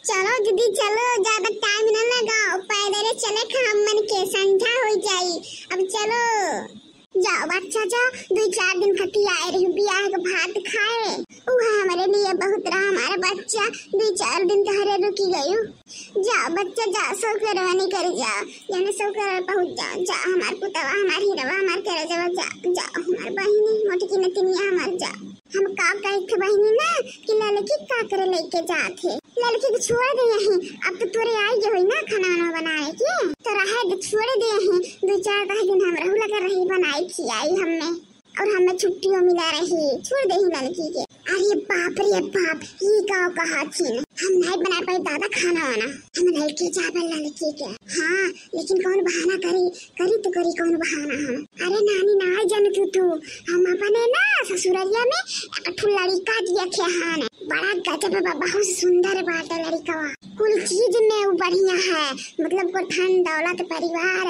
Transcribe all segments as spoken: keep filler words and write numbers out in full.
चलो दीदी, चलो, ज्यादा टाइम न लगाओ, पैदल चले के हमन के संझा हो जाई। अब चलो, जाओ बच्चा, जाओ, दुइ चार दिन खातिर आए रही बियाह के भात खाए, उहे हमरे लिए बहुत रहा हमारा बच्चा, दुइ चार दिन तोहरे रुकी गयू। जाओ बच्चा, जाओ, सौ करवा नहीं कर जाओ, यानी सौ करवा पहुँच जाओ, जाओ हमार पुतवा, हमार हीरवा, हमार करजवा, जाओ, जाओ हमार बहिनी, मोटकी नतिनिया हमार, जाओ। हम का कहे थे बहिनी ना कि ललकी का करे लेके जात है, ललकी के छोड़ दे यहीं। अब तो तोरे आई गए होई ना खाना वाना बनाए के, तो रहे दे, छोड़ दे यहीं। दो चार दस दिन हम रहू लगे रही, बनाई खियाई हमने, और हमें छुट्टियों मिला रही, छोड़ दे ही ललकी के। अरे बाप रे बाप, ये का कहा थी, हम नहीं बना पाए दादा खाना वाना, हम ललकी जाबे ललकी के। हाँ, लेकिन कौन बहाना करी, करी तो करी कौन बहाना हम। अरे नानी, ना जान तू, तू, हम अपने ना ससुररिया में एक ठो लड़का दिया थे हान, बड़ा गजब बा, बहुत सुंदर बाटे लड़कवा, कुल चीज में वो बढ़िया है, मतलब को धन दौलत परिवार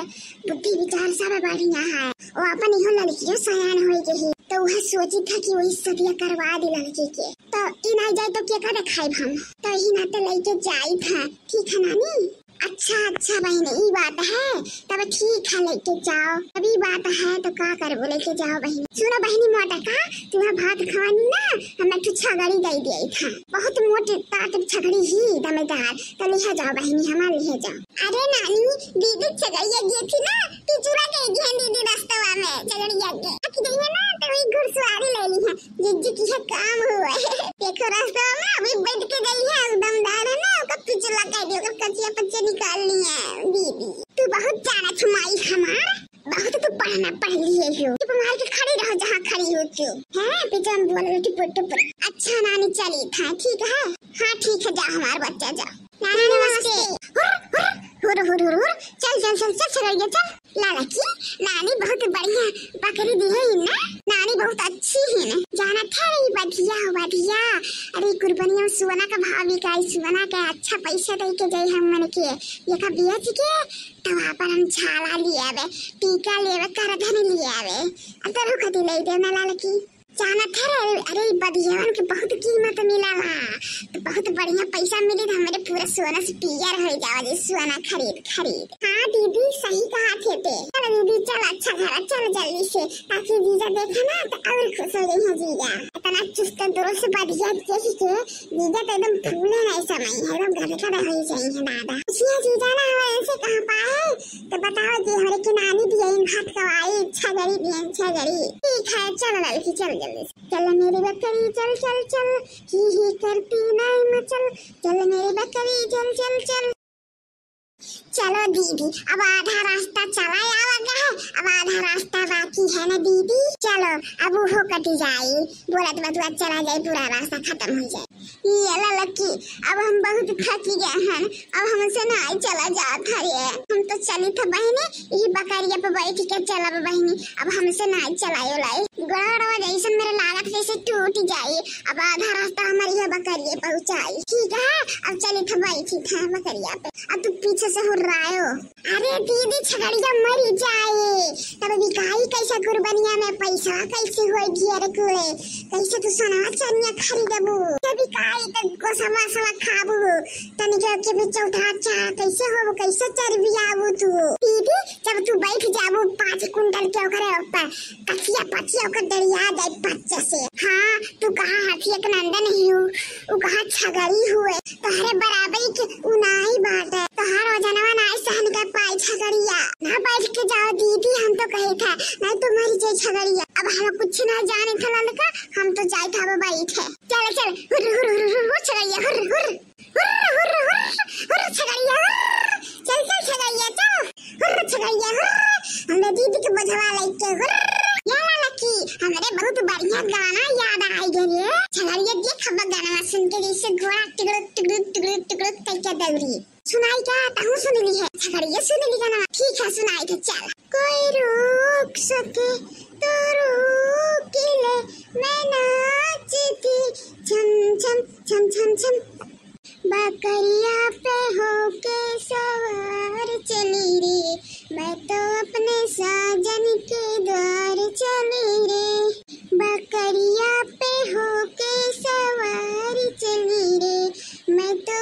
बुद्धि विचार सब बढ़िया है। वो अपन इहो लड़कियों सयान हो गई, तो वह सोची था कि वही सदिया करवा दी लड़की के। तो ई ना जाए तो के का देखाई हम, तो यही नाते लेके जाई था, ठीक है नानी? अच्छा, अच्छा बहिनी, ई बात है, तब ठीक है, लेके जाओ। तब ई बात है, तो का करबो, लेके जाओ बहिनी। सुनो बहिनी, मोटा का, तुम्हें भात खवानी ना, हम एक ठो छगड़ी दे दिए था, बहुत मोटे ताकत छगड़ी ही दमदार, तो लिहा जाओ बहिनी, हमार लिहा जाओ। अरे नानी, दीदी छगड़िया गई थी ना, पिचुरा के गई दीदी रास्ता में छगड़िया के। अक गई है ना, तो वही घुड़सवारी ले ली है। जिज्जी की है काम हुआ है। देखो रास्ता में अभी बैठ के गई है, दमदार है ना, ओकर पिचुला कर दियो, ओकर कचिया पच्चे निकाल ली है दीदी। तू बहुत जाना छुमाई हमार, बहुत तू पढ़ना पढ़ लिए हो। चुप मार के खड़ी रहो जहाँ खड़ी हो तू। हैं, पीछे हम बोल रहे टुपुर टुपुर। अच्छा नानी चली था, ठीक है? हाँ ठीक है, जा हमार बच्चा जा। नानी नमस्ते। हुर, हुर, हुर, हुर, हुर, हुर। चल, चल, चल, चल, चल, चल। लालकी, नानी बहुत बढ़िया बकरी दी है ना, नानी बहुत अच्छी है ना। जानत है रे बधिया हो बधिया, अरे कुर्बानिया में सोना का भाव बिकाई, सोना का अच्छा पैसा दे के जाए हम मन के, ये का बेच के तब आपन हम छाला ले आवे, टीका ले आवे, करधन ले आवे, अब तो रुख दे ले देना लालकी। जानत है रे, अरे, ई बधियवन के बहुत कीमत मिलाला, तो बहुत बढ़िया पैसा मिली, तो हमरे पूरा सोना से पियर हो जावा जी, सोना खरीद खरीद। हाँ दीदी, सही कहा थे ते। चल दीदी, चल, अच्छा घर, चल जल्दी से, ताकि जीजा देखे ना तो और खुश हो जाए हैं जीजा। इतना चुस्त दुरुस्त बधिया देख के जीजा तो एकदम फूले नहीं समय है, एकदम घर का रह जाए हैं दादा। पूछिए जीजा ना हमें ऐसे कहाँ पाए, तो बताओ जी, हमरे के नानी दिए भात खवाई, छगड़ी दिए, छगड़ी। ठीक है, चल लड़की, चल जल्दी से। चल मेरी बकरी चल चल चल, ही ही करती नाई मचल, चल मेरी बकरी चल चल चल। चलो दीदी, अब आधा रास्ता चला आवा गया है, अब आधा रास्ता बाकी है ना दीदी। चलो, अब वो कट जाए, बोलत बतुआ चला जाए, पूरा रास्ता खत्म हो जाए। ये ललकी, अब हम बहुत थकी गए हैं, अब हमसे ना चला जात हरे। हम तो चली थे बहिनी, यही बकरिया पे बैठ के चलब बहिनी, अब हमसे ना चलायो लाई। गोड़वा जैसन मेरे लागत जैसे टूट जाई, अब आधा रास्ता हमारी यह बकरिए पहुँचाई। ठीक है, अब चली थे बैठी थे बकरिया पे, अब तू पीछे से हुर्रायो। अरे दीदी, छगड़िया मरी जाए, तब बिकाई कैसे कुर्बानिया में, पैसा कैसे होई ढेर कुले, कैसे तू सोना चनिया खरीदबू, तब बिकाई तो गोसवा सवा खाबू, तनिक के भी चौथा चार कैसे होबू, कैसे चरबियाबू तू? दीदी, जब तू बैठ जाबू पाँच कुंटल के ओकरे ऊपर, कचिया पचिया ओकर डरिया जाए बच्चे से। हाँ, तू कहाँ हाथी एक नंदन ही हूँ, उ कहाँ छगड़ी हुए। तोहरे बराबरी के उ नाई बाटे, तोहार वजनवा नाई सहन कर पाई छगड़िया। ना बैठ के जाओ दीदी, हम तो कहे था, नहीं तो मर जाए छगड़िया। अब हम कुछ ना जाने था ललका, हम तो जाए था अब बैठे। चल चल, हुर हुर हुर हुर हुर छगड़िया, हुर हुर हुर हुर हुर हुर छगड़िया, हुर। चल चल छगड़िया चल, हुर छगड़िया हुर। हमरे दीदी के बोझवा लेके हुर। या ललकी, हमरे बहुत बढ़िया गाना याद आई गए रे। छगड़िया देख अब गाना सुन के जैसे घोड़ा टुगड़ुक टुगड़ुक टुगड़ुक टुगड़ुक करके दौड़ी। सुनाई का? तहूँ सुन ली है। छगड़िया सुन ली गाना। ठीक है, सुनाई के चल। कोई रोक सके तो रोक ले, मैं नाचती छम छम छम छम छम। बकरिया पे होके सवार चली रे, मैं तो अपने साजन के द्वार चली रे। बकरिया पे होके सवार चली रे, मैं तो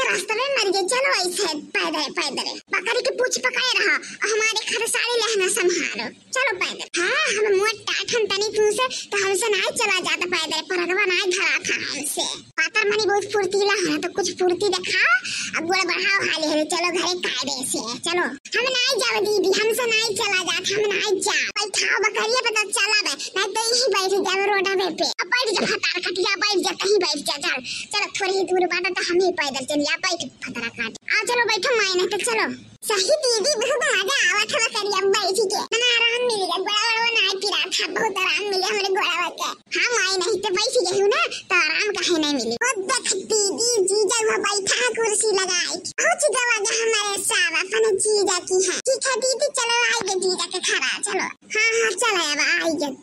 कस्तबे मर गए। चलो ऐसे पैदल पैदल बकरी के पूछ पकड़े रहा, हमारे घर सारी लहंगा संभालो। चलो पैदल। हाँ, हम मोट टाट हम तनी तू से, तो हमसे नाई चला जाता पैदल, परगवा नाई धरा था हमसे। पातर मनी बहुत फुर्तीला है, तो कुछ फुर्ती दिखाओ, अब गोड़ बढ़ाओ हाले हाले, चलो घरे कायदे से, चलो। हम नाई जाओ दीदी, हमसे नाई चला जात, हम नाई जा। बैठाओ बकरिया पे तो चला बे, नहीं तो यही बैठ जाओ रोडवे पे। अब बैठ जा भतार कटिया, बैठ जा, कहीं बैठ जा, चल। चलो थोड़ी ही दूर बाटा तो हम ही पैदल चलिया, बैठ भतार काट। आ चलो बैठो माई, नहीं तो चलो। सही दीदी, बहुत मजा आवत हवा करिया बैठ के। मने आराम मिल गया, गोड़ा वोड़ा नाई पिरात है, बहुत आराम मिले हमरे गोड़वा के। हाँ माई, नहीं तो बैठ गई हूँ ना, तो आराम काहे नहीं मिली। ओ देख दीदी, जीजा हुआ बैठा है कुर्सी लगाई। बहुत गवा जा हमारे साहब, अपने जीजा की है। ठीक है दीदी, चलो आई गए जीजा के खड़ा, चलो। हाँ हाँ, चल अब आई गए।